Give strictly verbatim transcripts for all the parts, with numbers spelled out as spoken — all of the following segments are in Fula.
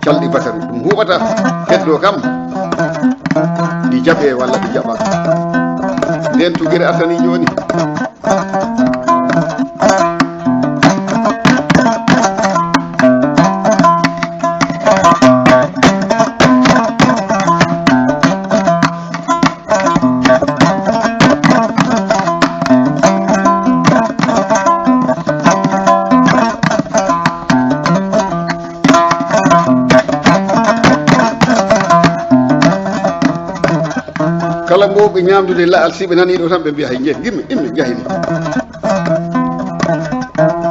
calɗi Basaru. Ɗum huuɓata heddo kam, ɗi jaɓe walla ɗi jaɓa. Nden tugere artani jooni. Kala mbowɓe ñaamdude la'al, si ɓe nanii ɗo tan, ɓe mbiya, "Hay njeh, ngimmi, immi, njahini."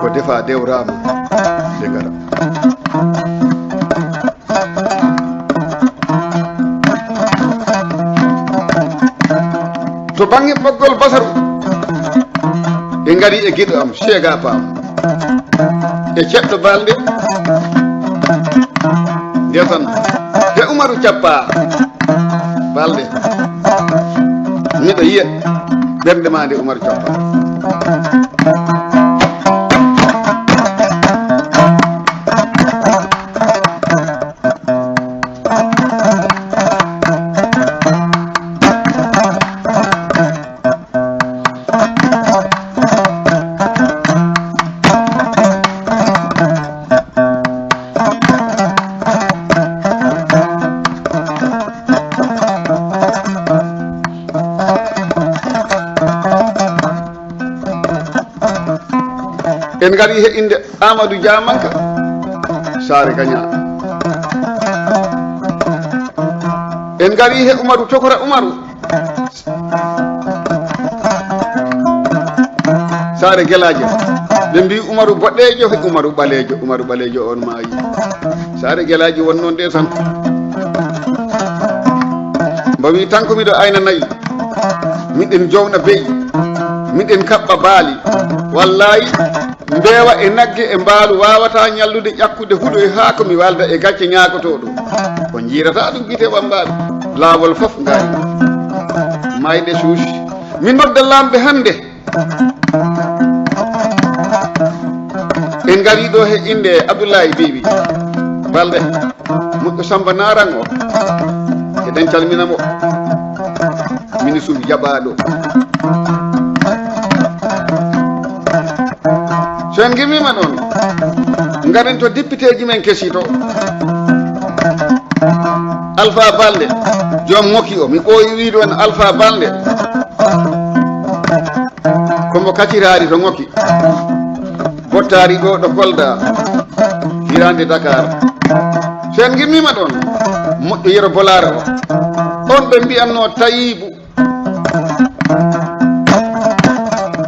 Ko defa dewraama, nde ngara. To baŋnge ɓoggol Basaru, ɓe ngari e giɗo am, Seega Paam, e ceɗɗo Balde, ndesan, e Umaru Cappa Balde. Miɗo yiya ɓernde ma nde, Umaru Cappa. En ngari he innde Amadou Diamanka, Saare Gaña. En ngari he Umaru Tokora Umaru, Saare Gelaajo. Ɓe mbi Umaru Boɗɗeejo, Umaru Ɓaleejo, Umaru Ɓaleejo on maayi. Saare Gelaajo won noon de tan. Mbawi tan ko miɗo ayna nayi, miɗen jowna beyi, miɗen kaɓɓa baali. Wallahi, mbeewa e nagge e mbaalu waawata ñallude ƴakkude huɗo e haako mi walda e gacce ñaagotooɗo. On njiirata ɗum gite wammbaaɓe. Laawol fof ngaari. Mayde suusi. Mi nodda laamɓe hannde. En ngari ɗo he innde Abdullahi Bibi Balde, moƴƴo Samba Narango. Eɗen calmina mo. Ministre jaɓaaɗo. So en ngimmima ɗon, ngaren to députéji men kesi to. Alpha Balde, joom ŋoki o, mi ɓooyi wiide on Alpha Balde. Ko mbo kaciraari to ŋoki. Bottaari ɗo, ɗo Kolda, hiraande Dakar. So en ngimmima ɗon, moƴƴo Yero Bolaara o. On ɓe mbiyanno Tayibu.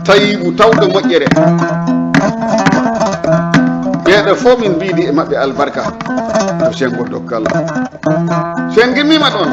Tayibu tawɗo moƴƴere. Ɓeeɗo fof min mbiidi e maɓɓe albarka. Ko sengo dokkal. So en ngimmima ɗon.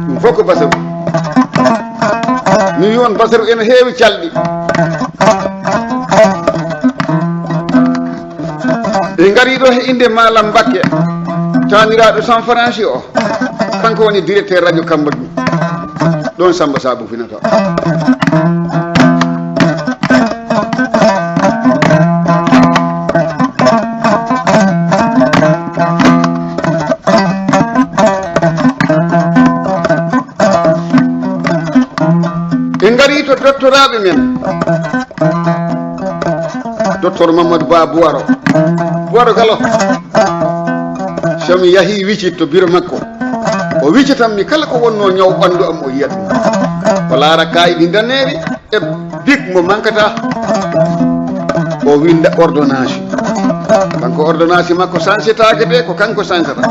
Ɗum fof ko Basaru. Mi wi on Basaru ene heewi calɗi. Ɓe ngari ɗo he innde Malam Mbakke, taaniraaɗo San Franci o. Kanko woni directeur radio Kambadu. Ɗon Samba Sabu finata. En ngari to dottoraaɓe men. Docteur Mamadou Ba Buwaro. Buwaro Galo. So mi yahii Wicit to biro makko, o wicitan mi kala ko wonnoo ñaw ɓanndu am, o yiyat mi. O laara kaayiɗi ndaneeri e bik mo mankata. O O winda ordonnance. Kanko ordonnance makko sansetaake de, ko kanko sansata.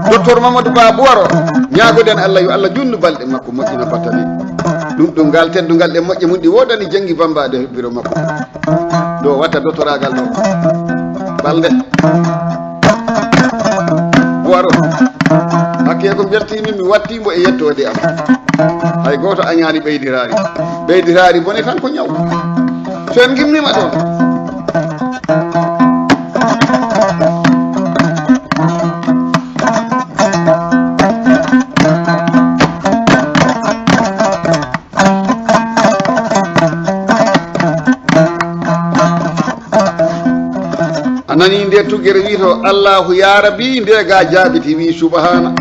Docteur Mamadou Ba Buwaro, ñaagoɗen Allah yo Allah juutnu balɗe makko, moƴƴina battane. Ɗum ɗum ngal teddungal ɗe moƴƴe mum ɗi woodani Jenngi Bamba de biro makko. Ɗo watta doctoragal ɗo. Balɗe. Buwaro. Hakke ko mbeltiimi mi watti mbo e yettoode am. Hay gooto añaani ɓeydiraari. Ɓeydiraari bone tan ko ñaw. So en ngimmiima ɗoon. A nanii nde tugere wiyetoo Allaahu yaa Rabbi, nde ga jaabiti wii subhaana.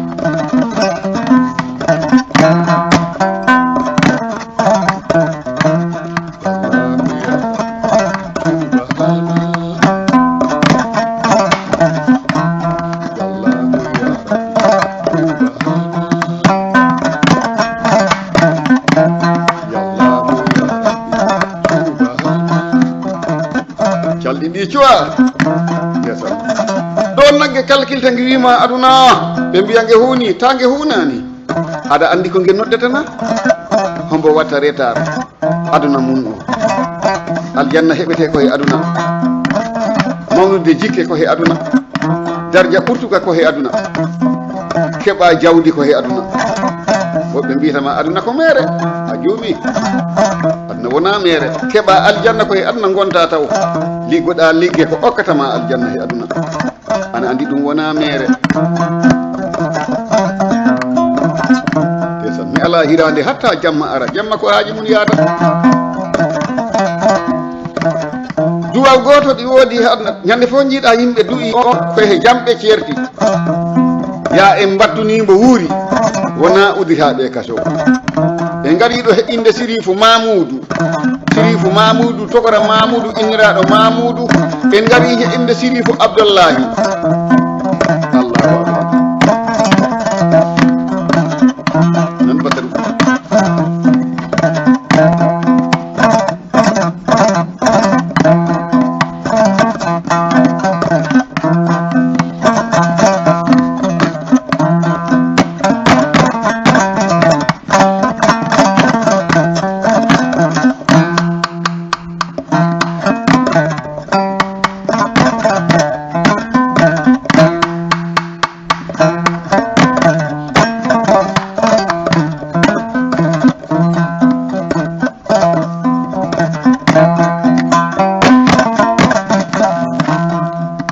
Calɗi ɗi cuwa. Ndesan. Ɗo nagge kalkilte ngi wima aduna. Ɓe mbiya nge huuni, ta nge huunani. Aɗa andi ko nge noddetana? Hombo watta retard. Aduna mum o. Aljanna heɓete ko e aduna. Mawnude jikke ko e aduna. Darja ɓurtuka ko e aduna. Keɓa jawdi ko e aduna. Woɓɓe mbiyata ma aduna ko mere. A juumi. Aduna wona mere. Keɓa aljanna ko e aduna gonta taw. Liggoɗa ligge ko okkata ma aljanna e aduna. Ana andi ɗum wona mere. Ndesan, mi ala hirande hatta jamma ara. Jamma ko haaji mum yaata. Duwal gooto ɗi woodi he aduna. Ñande fof njiiɗa yimɓe du'i o ko he jamɓe ceerti. Ya en mbattuni mbo wuuri. Wona udditaa ɓe kaso. Ɓe ngari ɗo he innde Sirifu Mamuudu. Sirifu Mamuudu, Tokora Mamuudu, inniraaɗo Mamuudu. En ngari he innde Sirifu Abdullahi. Allahu Akbar. Nan Bataru.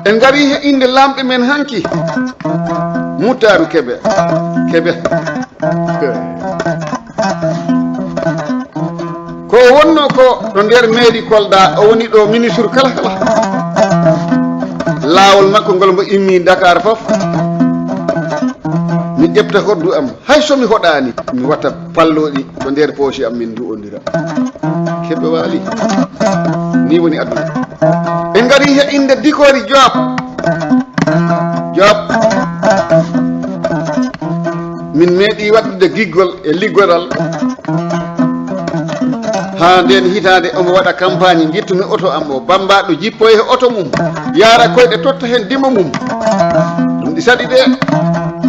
En ngari he innde laamɓe men hanki, Muttaaru Kebe. Kebe. Ko o wonno ko ɗo nder mairie Kolda, o woni ɗo ministre kala kala. Laawol makko ngol mbo immi Dakar fof, mi ƴefta hoddu am, hay so mi hoɗaani, mi watta palloɗi ɗo nder poosi am, min nduwondira. Kebe waali. Ni woni aduna. En ngari he innde Dikori Joop. Joop. Min meeɗi waɗdude giggol e liggoral. Haa ndeen hitaande omo waɗa campagne, ngittumi oto am o, Bambaɗo jippo e oto mum, yaara koyɗe totta heen dimo mum. Ɗum ɗi saɗi de.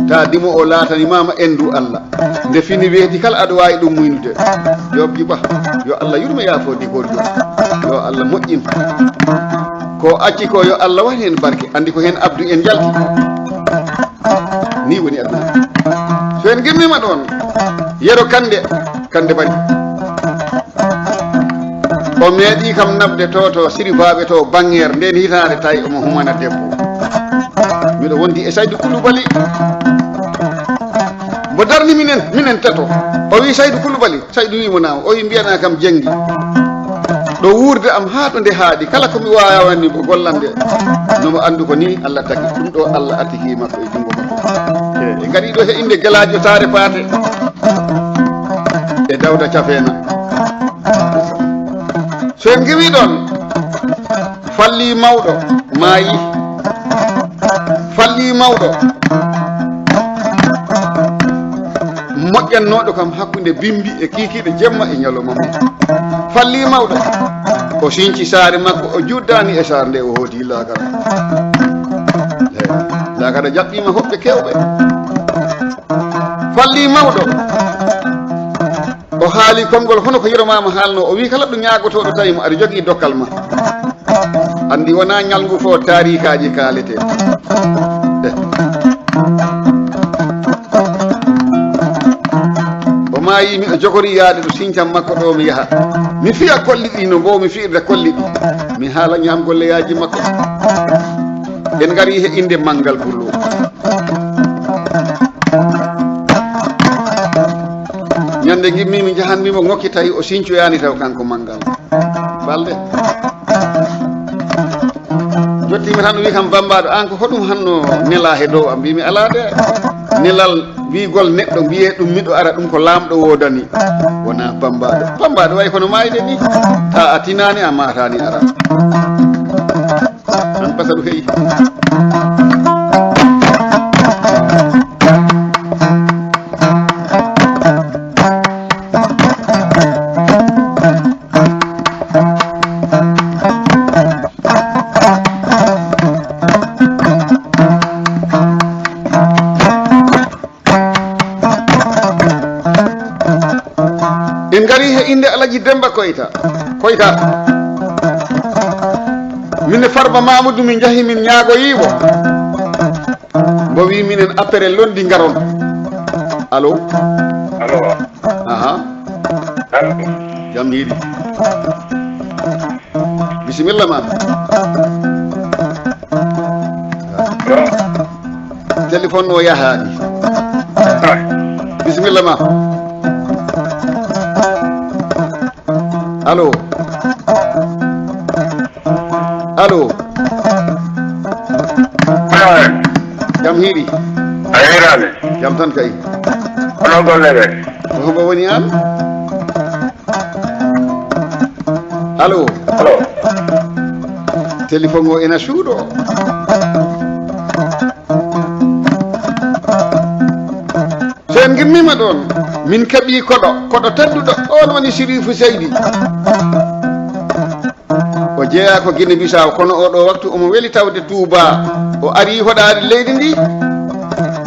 Ta dimo o laatani mama endu Allah. Nde fini weeti kala aɗa waawi ɗum muynude. Joop Jiba, yo Allah yurme yaafo Dikori Joop. Yo Allah moƴƴin. Ko acci ko yo Allah waɗ heen barke. Andi ko heen Abdou en njalti. Ni woni aduna. So en ngimmiima ɗoon, Yero Kande, Kande Bari. O meeɗi kam naɓde to, to Sirifaaɓe to Bangeer, ndeen hitaande tawi omo humana debbo. Miɗo wondi e Saydu Kulubali. Mbo darni minen, minen tato. O wi Saydu Kulubali, Saydu wi mo naam. O wi mbiyana kam Jenngi. Ɗo wuurde am haa ɗo nde haaɗi. Kala ko mi waawanni mbo gollande. No mo anndu ko ni Allah tagi. Ɗum ɗo Allah artiki makko e junngo makko. E, e ngari ɗo he innde Gelaajo Saare Paate. E Dawda Cafeena. So en ngiwi ɗoon, Falli mawɗo maayi. Falli mawɗo. Moƴƴannooɗo kam hakkunde bimbi e kiikiiɗe jemma e ñalawma mum. Falli mawɗo. O sinci saare makko, o juddani e saare nde o hooti laakara. Laakara jaɓɓiima hoɓɓe keewɓe. Falli mawɗo. O haali konngol hono ko Yero Maama haalno, o wi kala ɗo ñaagotooɗo tawi mo aɗa jogii dokkal ma. Anndi wonaa ñalngu fof taariikaaji kaalete. Eh. O maayi, miɗo jogori yaade ɗo siñcam makko ɗo mi yaha. Mi fiya kolli ɗi no mboomi fiyirde kolli ɗi. Mi haala ñaamgolleyaaji makko. En ngari he innde Manngal Pullo. Ñande ngimmi mi jahanmi mo ŋokki tawi o siñcoyaani taw kanko Manngal. Balde. Jottiima tan o wi kam, Bammbaaɗo, aan ko hoɗum hanno nelaa he dow am? Mbiimi alaa de. Nelal wiigol neɗɗo mbiyee ɗum miɗo ara, ɗum ko Laamɗo woodani. Wonaa Bammbaaɗo. Bammbaaɗo wayi kono maayde ni. Taa a tinaani, a maataani ara. An basaru heyi. En ngari he innde Alaji Demba Koyta. Koyta. Min e Farba Mamadou min njahi min ñaagoyii mo. Mbo wi minen apere londi ngaron. Allo? Allo? Aha. Allo? Jam hiiri. Bisimilla ma. Allo? Téléphone o yahaani. Ah. Bisimilla ma. Allo? Allo? Ah. Jam hiiri. A hiiraani. Jam tan kay. Hono golle ɗe? Ko hombo woni aan? Allo? Allo? Téléphone o ena suuɗo. So en ngimmiima ɗoon, min keɓii koɗo, koɗo tedduɗo, oon woni Siriifu Seydi. O jeyaa ko Gine Bisaaw, kono oo ɗoo waktu omo weli tawde Tuubaa. O arii hoɗaade leydi ndi,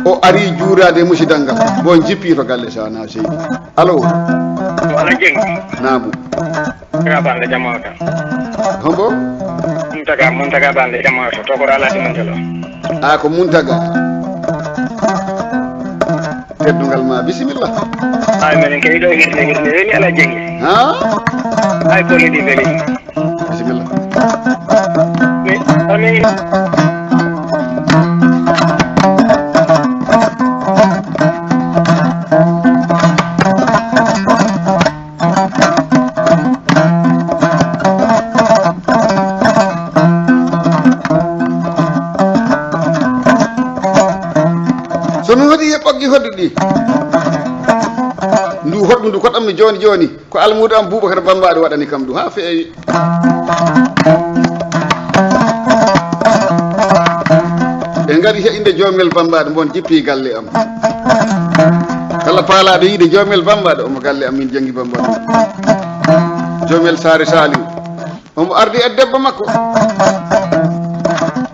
o arii juuraade musidal ngal. Mbo jippii to galle Saana Seydi. Allo? Wala Jeng. Naamu. Taga Bande Jamawata. Hombo? Muntaga, Muntaga Bande Jamawata. To ko Alaaji Manjalo. A ko Muntaga. Teddungal ma, bisimilla. Ay, menen kay ɗo hirde, hirde, weli ala jengi. Ha? Ay, ko leydi weli. Bisimilla. Mi, ami. So mi hoɗi e ɓoggi hoɗuɗi, ndu hoɗu ndu koɗammi jooni jooni, ko almuudo am Bubakar Bambaɗo waɗani kam ndu haa feewi. Ɓe ngari he innde Joomel Bambaɗo, mbon jippi galle am. Kala paalaaɗo yiide Joomel Bambaɗo, omo galle am min Jenngi Bambaɗo. Joomel Saare Saaliw, omo ardi e debbo makko.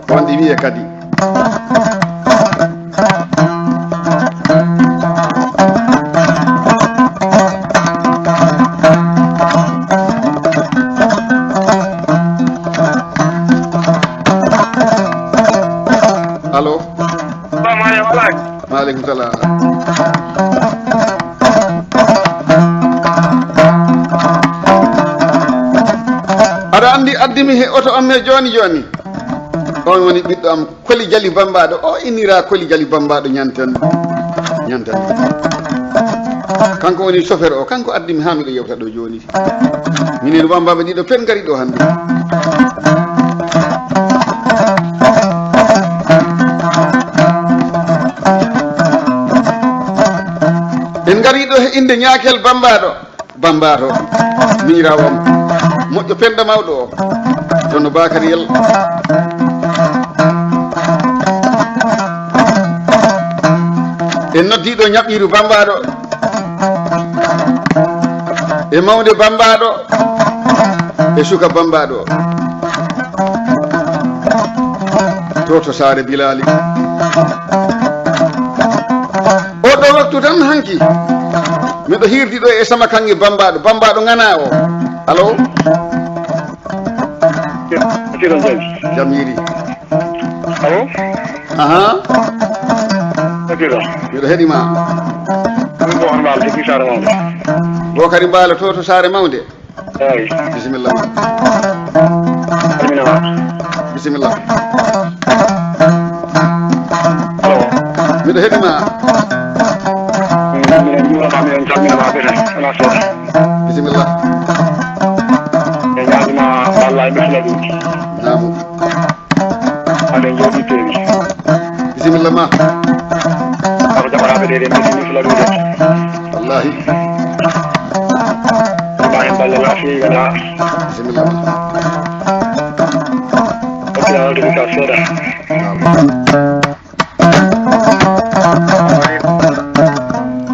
Wonde wiye kadi. Allo? Salamu aleykum, Alhaji. Maaleykum salaam. Aɗa anndi addimi he oto am he jooni jooni. On woni ɓiɗɗo am, Koli Jali Bambaɗo. O innira Koli Jali Bambaɗo ñanten. Ñanten. Kanko woni chauffeur o, kanko addimi haa miɗo yewta ɗo jooni. Minen Bambaɓe ɗiɗo pen ngari ɗo hannde. En ngari ɗo he innde ñaakel Bambaɗo. Bambaɗo, miñiraawo am, moƴƴo penɗo mawɗo o, Tono Bakariyel. En noddi ɗo ñaɓɓiiru Bambaɗo, e mawnde Bambaɗo, e suka Bambaɗo. To, to saare Bilali. Oɗo waktu tan hanki. Miɗo hirdi ɗo e sama kangi Bambaɗo. Bambaɗo ngana o. Alo? Kiɗo jam. Jam yiri. Alo? Aha. Kiɗo. Miɗo heɗi ma. Ɗum ko on mbaal, to saare mawde. Bokari Mbaalo to, to saare mawde. Eyi. Bisimilla. Amina. Bisimilla. Alo. Miɗo heɗi ma. Miɗen njuurama, miɗen calminama, bete. Ala soda. Bisimilla. E ñaagima Allah e bisla ɗum. Naamu. Ande jooɗi tewi. Bisimilla ma. Ako jaɓaraɓe ɗe ɗe mbiɗi mi fula ɗum de. Wallahi. Ba hen balle lafi wala. Bisimilla ma. Okila wala ɗum ka soda.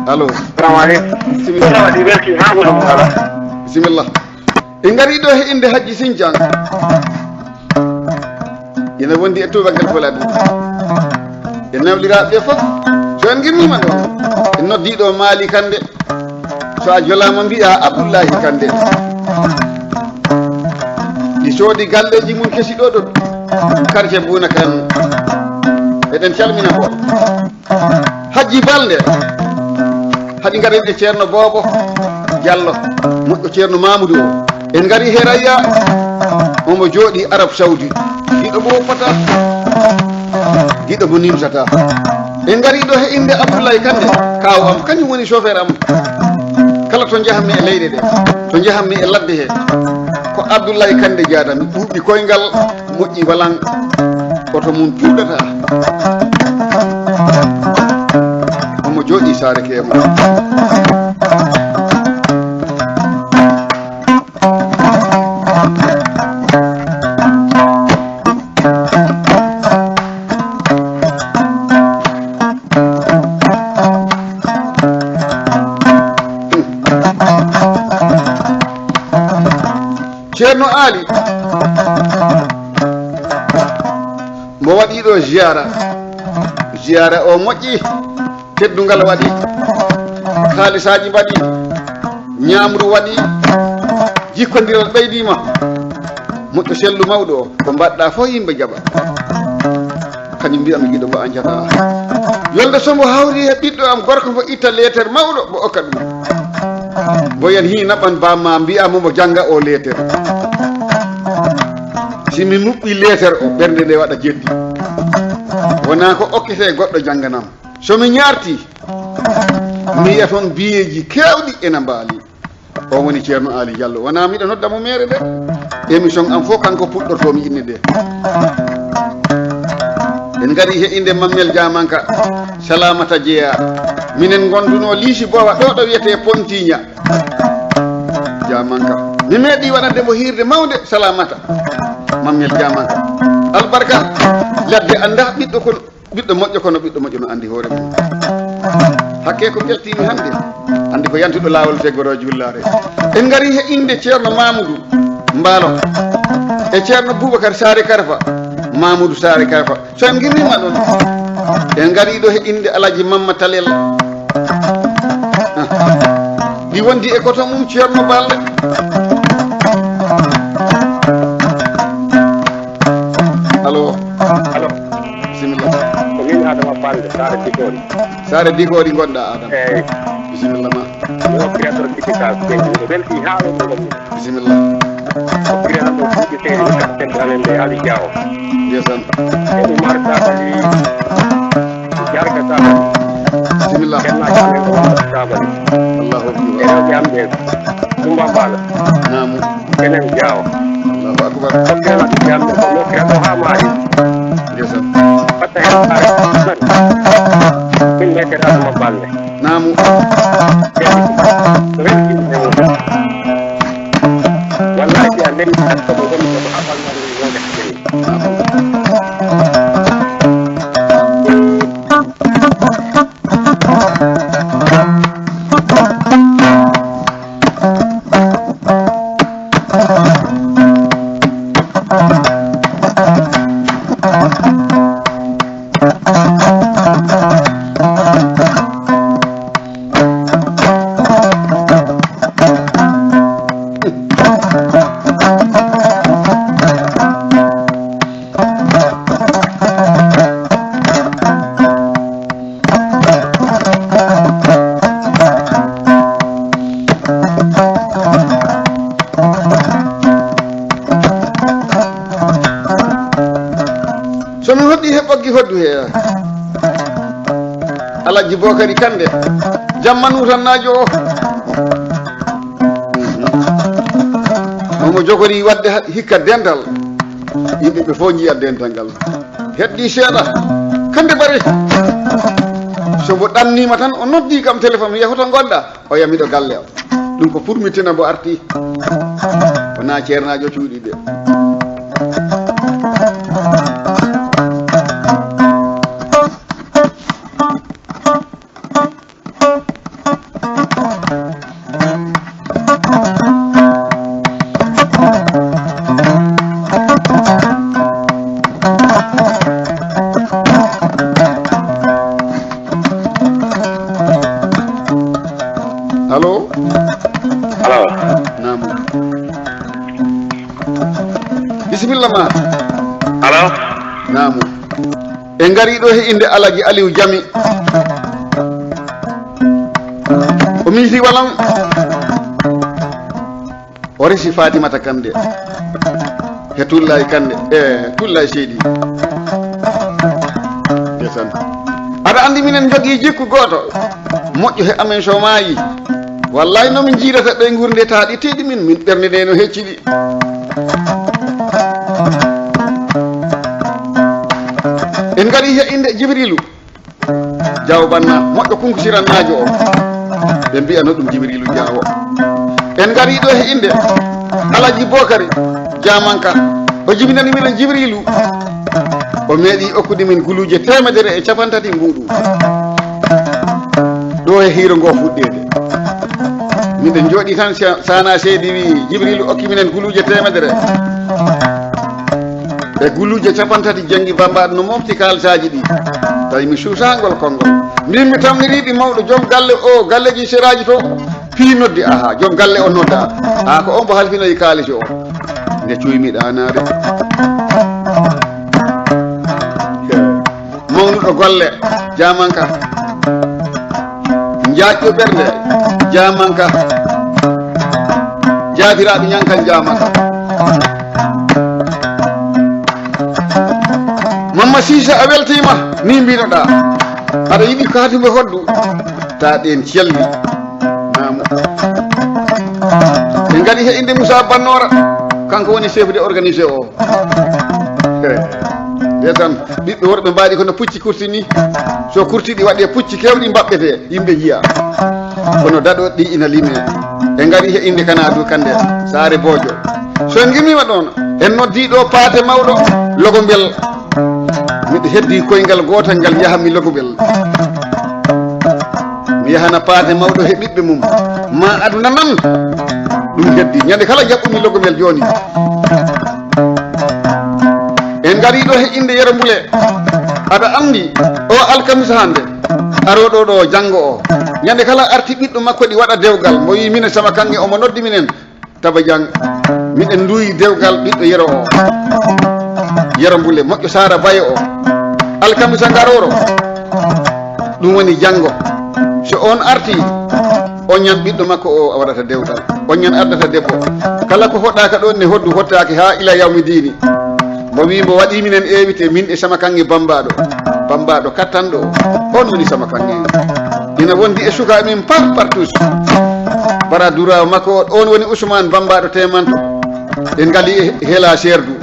Allo. Salamu aleykum. Bisimilla. Soda waɗi welki ha goɗo mo ala. Bisimilla. En ngari ɗo he innde Hajji Sinjang. Ina wondi e tubagal Fuladu. E nawliraaɓe ɓe fof, so en ngirniima ɗo, en noddii ɗo Maali Kande. So a jolaama mbiyaa Abdullahi Kande. Ɗi soodi galleeji mum kesi ɗo ɗo quartier Buuna Kan. Eɗen calmina ko. Hajji Balde. Haɗi ngaren e Ceerno Boobo Jallo, moƴƴo Ceerno Mamudu o. En ngari he Rayya, omo jooɗi Arab Saudi. Giɗo mo woppata, giɗo mo nimsata. En ngari ɗo he innde Abdullahi Kande, kaaw am, kañum woni chauffeur am. Kala to njahammi e leyɗe ɗe, to njahammi e ladde he, ko Abdullahi Kande jaadami, ɓuuɓi koyngal. Moƴƴi walan, oto mum tuuɗata. Omo jooɗii saare keema. Ceerno Aali, mo waɗi ɗo ziyara. Ziyara o moƴƴi, teddungal waɗi, haalisaaji mbaɗi, ñaamru waɗi, jikkondiral ɓeydima. Moƴƴo sellu mawɗo o, ko mbaɗɗa fof yimɓe jaɓa. Kañum mbiya mi giɗo mbo a jata. Yolde so mbo hawri he ɓiɗɗo am gorko mbo itta leeter mawɗo mbo okka ɗum. Mbo yen hi naɓan bamma mbiya mo mbo jannga o leeter. Si mi muɓɓi leeter o ɓernde nde waɗa jeddi. Wona ko okkete goɗɗo jannganam. So mi ñaarti mi yiya toon biyeeji keewɗi ena mbaali. O woni Ceerno Aali Jallo. Wonaa miɗo nodda mo meere de. Émission am fof kanko puɗɗortoo mi inne de. En ngari he innde Mammel Jamanka, Salamata Jeya. Minen ngondunoo Liisi Bowa ɗo ɗo wiyetee Pontiña. Jamanka. Mi meeɗi waɗande mo hiirde mawnde Salamata. Mammel Jamanka. Albarka ladde annda ɓiɗɗo kon. Ɓiɗɗo moƴƴo, kono ɓiɗɗo moƴƴo no anndi hoore mum. Hakke ko mbeltiimi hannde, anndi ko yantuɗo laawol teggoroo jullaare. En ngarii he innde Ceerno Mamudu Mbaalo e Ceerno Bubakar Saare Karfa, Mamudu Saare Karfa. So en ngirriima ɗoon, en ngarii ɗo he innde Alaji Mamma Talel. Ɗi wondi e koto mum Ceerno Balde. Allo. Allo. Bisimilla. Ko min Adama Balde, Saare Dikoori. Saare Dikoori ngonɗa, Adama? Eeyi. Bisimilla ma. Mi hokkira ɗo Dikita, ko ɓe welti haa ɗo ɗo. Bisimilla. Hokkira ɗo Dikita, ko ɓe amen ɓe Ali Diaw. Ndeysaan. E Umar Sabali, Jarga Sabali. Bisimilla. Kennaajo amen ko Umar Sabali. Allahu akbar. E rewɓe am ɓe, Kumba Baalo. Naamu. Enen Jaawo. Allahu akbar. Hokkira ɗo Dikita, ko hokkira ɗo haa Maari. Ndeysaan. Batta heen Maari. Min mbiyetee Adama Balde. Naamu. Wallahi, si a nani tan ko mo woni ko a ɓanngani wonde ko Somi hoɗɗi he ɓoggi hoɗdu he. Alhaji Bokari Kande, Jamma Nuutannaajo o. Omo jogori waɗde ha-, hikka dental. Yimɓe ɓe fof njiya dental ngal. Heddi seeɗa. Kande Bare. So mbo ɗannima tan, o noddi kam téléphone, wiya, "Hoto ngonɗa?" O wiya, "Miɗo galle o." Ɗum ko pour mi tina mbo arti. Wonaa ceernaajo cuuɗi de. Allo? Allo? Naam. Bisimilla ma. Allo? Naam. En ngari ɗo he innde Alaji Aliou Jami. O miiji walan. O resi Fatimata Kande. He Tullay Kande. E Tullay Seydi. Ndesan. Aɗa anndi minen njogii jikku gooto. Moƴƴo he amen so maayi. Wallahi no min njiidata ɓe nguurndetaaɗi teydi min, min ɓernde nde no heccidi. En ngari he innde Jibrilu. Jaawo Banna, moƴƴo kunkusirannaajo o. Ɓe mbiya no ɗum Jibrilu Jaawo. En ngari ɗo he innde Alaji Bokari Jamanka. O jibinani minen Jibrilu. O meeɗi okkude min guluuje teemedere e capantati mbuuɗu. Ɗo he hiiro ngo fuɗɗeede. Miɗen njooɗi tan, sa-, Sana Seydi wi, Jibrilu okki minen guluuje teemedere. E guluuje capantati janngi Bambaɗo no mofti kaalisaaji ɗi. Tawi mi suusaa ngol konngol. Mbin mi tamniriiɗi mawɗo joom galle o, galleeji seraaji to. Fii noddi, aha, joom galle o nodda. Haa ko on mbo halfinoyi kaalisi o. Nde cuuymi ɗaanaade. Mawnuɗo golle, jaamanka. Njaajɗo ɓernde, jaamanka. Jaabiraaɓe ñankan, jaamanka. Mamma Siise, a weltiima, ni mbinoɗaa. Aɗa yiɗi kaadumbe hoddu, ta ɗeen celli. Naamu. Ɓe ngari he innde Moussa Bannora, kanko woni chef de organisé o. Nde tan, ɓiɓɓe worɓe mbaɗi kono pucci kurti ni. So kurti ɗi waɗi e pucci kewɗi mbaɓɓete, yimɓe njiya. Kono daɗo ɗi ina lime. Ɓe ngari he innde Kanadu Kande, Saare Boojo. So en ngimima ɗon, en noddi ɗo paate mawɗo, Logobel. Miɗo heddi koyngal gootal ngal yaha mi Logobel. Mi yahana paate mawɗo he ɓiɓɓe mum. Ma aduna nan. Ɗum heddi. Ñande kala jaɓɓumi Logobel jooni. En ngari ɗo he innde Yero Mbule. Aɗa anndi o alkamisa hannde. Arooɗo ɗo janngo o. Ñande kala arti ɓiɗɗo makko ɗi waɗa dewgal. Mbo wi minen sama kanŋe omo noddi minen. Taba Jang, miɗen nduuyi dewgal ɓiɗɗo Yero o. Yero Mbule, moƴƴo Sara Bayo o. Alkamisa ngaroro. Ɗum woni janngo. So on arti, on ñan ɓiɗɗo makko o waɗata dewgal. On ñan addata debbo. Kala ko hoɗaaka ɗon ne hoddu hottaaki haa ila yawmi diini. Mbo wi mbo waɗi minen invité, min e sama kanŋe Bambaɗo. Bambaɗo kattanɗo. On woni sama kanŋe. Ina wondi e suka min par partout. Bara durawo makko on woni Ousmane Bambaɗo Temanto. En ngali e hela serdu.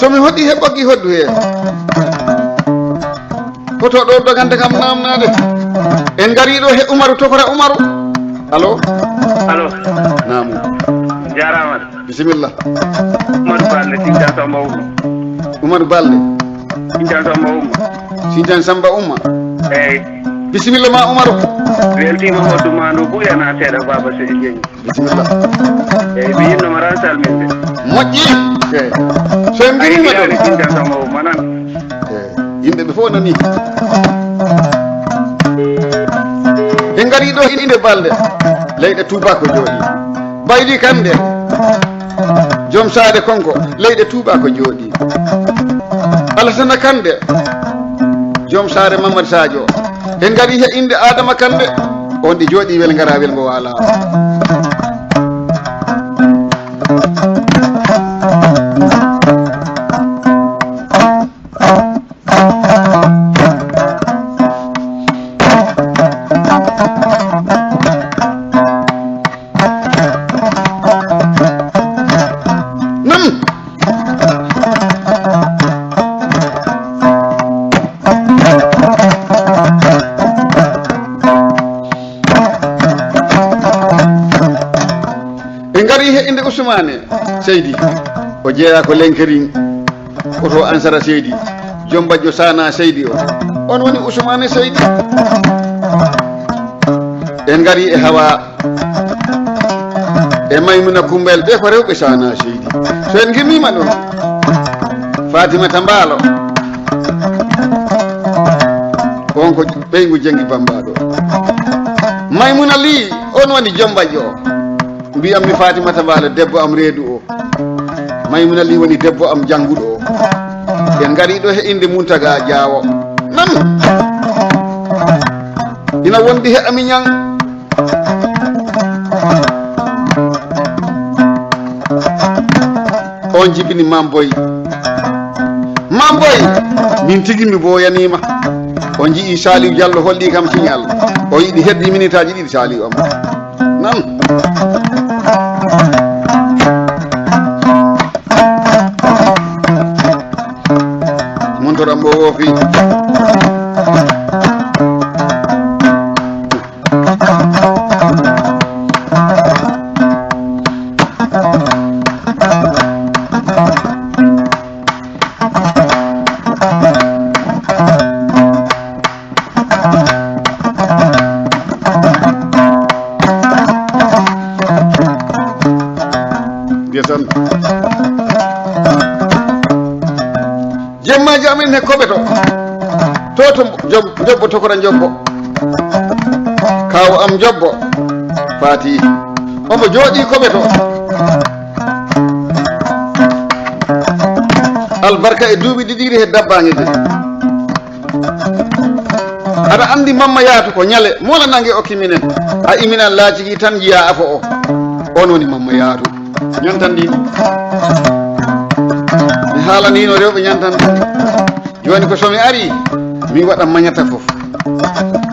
So mi hoɗi he ɓoggi hoɗdu he. Hoto ɗo dogande kam namnade. En ngari ɗo he Umaru, Tokora Umaru. Allo? Allo. Naamu. Jarama. Bisimilla. Umaru Balle, Tintan Samba Oumou. Umaru Balle. Tintan Samba Oumou. Sinjan Samba Umma. Eyi. Bisimilla ma Umaru. Weltiima hoɗdu ma ndu ɓuyana seeɗa Baaba Seydi Jeŋ. Bisimilla. Eyi, mi yiɗnoma ran salminde. Moƴƴi. Eyi. So en mbiyima ɗon. Sinjan Samba Umma nan. Eyi. Yimɓe ɓe fof nani. En ngari ɗo inde balɗe. Leyɗe Tuuba ko jooɗi. Bayli Kande. Joom saare Konko. Leyɗe Tuuba ko jooɗi. Alasana Kande, joom saare Mamad Sadio. En ngari he innde Adama Kande, on ɗi jooɗi wel ngara wel ngo waala. Nam. En ngari he innde Usmaane Seydi, o jeeya ko Lenkerin. Oto Ansara Seydi, joom bajjo Sana Seydi o. On woni Usmaane Seydi. En ngari e Hawa, e Maymuna Kumbel, ɓe ko rewɓe Sana Seydi. So en ngimmiima ɗon, Fatimata Mbaalo, on ko ɓeyngu Jenngi Bambaɗo. Maymuna Li, on woni joom bajjo o. Mbiyammi Fatimata Mbaalo, debbo am reedu o. Maymuna Li woni debbo am jannguɗo o. En ngari ɗo he innde Muntaga Jaawo. Nan! Ina wondi he Ami Ñaŋ. On jibini Mam Boy. Mam Boy, min tigi mi booyaniima. On nji'i Saliou Diallo holli kam signal. O yiɗi heddi minitaaji ɗiɗi Saliou am. Nan. Montoram o woofi. Ndesan. Jemmaaji amin he koɓe to. To to job-, jobbo tokora jobbo. Kaaw am jobbo. Faati. Omo jooɗii koɓe to. Albarka e duuɓi ɗiɗi he dabbaange de. Aɗa anndi Mamma Yaatu ko ñale mola nange okki minen. A iminan laacigi tan njiya afo o. On woni Mamma Yaatu. Ñantan ɗin. Mi haalanino rewɓe ñantan ɗin. Jooni ko so mi ari, mi waɗa mañata fof.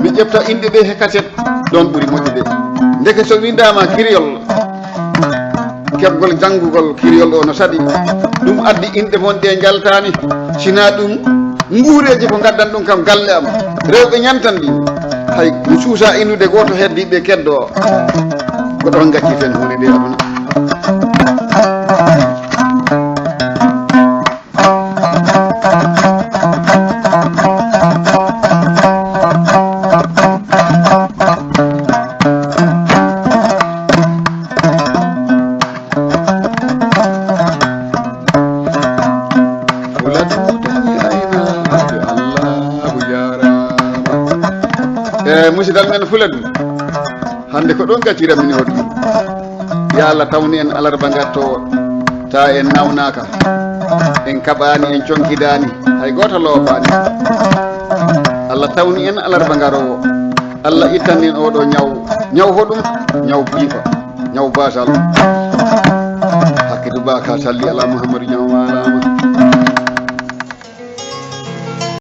Mi ƴefta inɗe ɗe he kaset, ɗon ɓuri moƴƴude. Ndeke so winndama kiriyol, keɓgol janngugol kiriyol o no saɗi. Ɗum addi inɗe mon ɗe njaltaani. Sina ɗum, nguureeji ko ngaddan ɗum kam galle am. Rewɓe ñantan ɗi. Hay mi suusa innude gooto heddiɓe keddo. Ko ɗon gacci fen huunde nde aduna. Fula Duuda mi aynaaɓe, Allaahu jaaraama. E musidal men Fula Du, hannde ko ɗon gacciram min hoɗi. Yo Allah tawnu en alarba ngartoowo, ta en nawnaaka, en kaɓaani, en conkidaani, hay gooto loofaani. Allah tawnu en alarba ngaroowo, Allah ittan en oɗo ñaw, ñaw hoɗum, ñaw piifa. Ñaw basal. Hakkidu Ba ka salli ala Muhammad.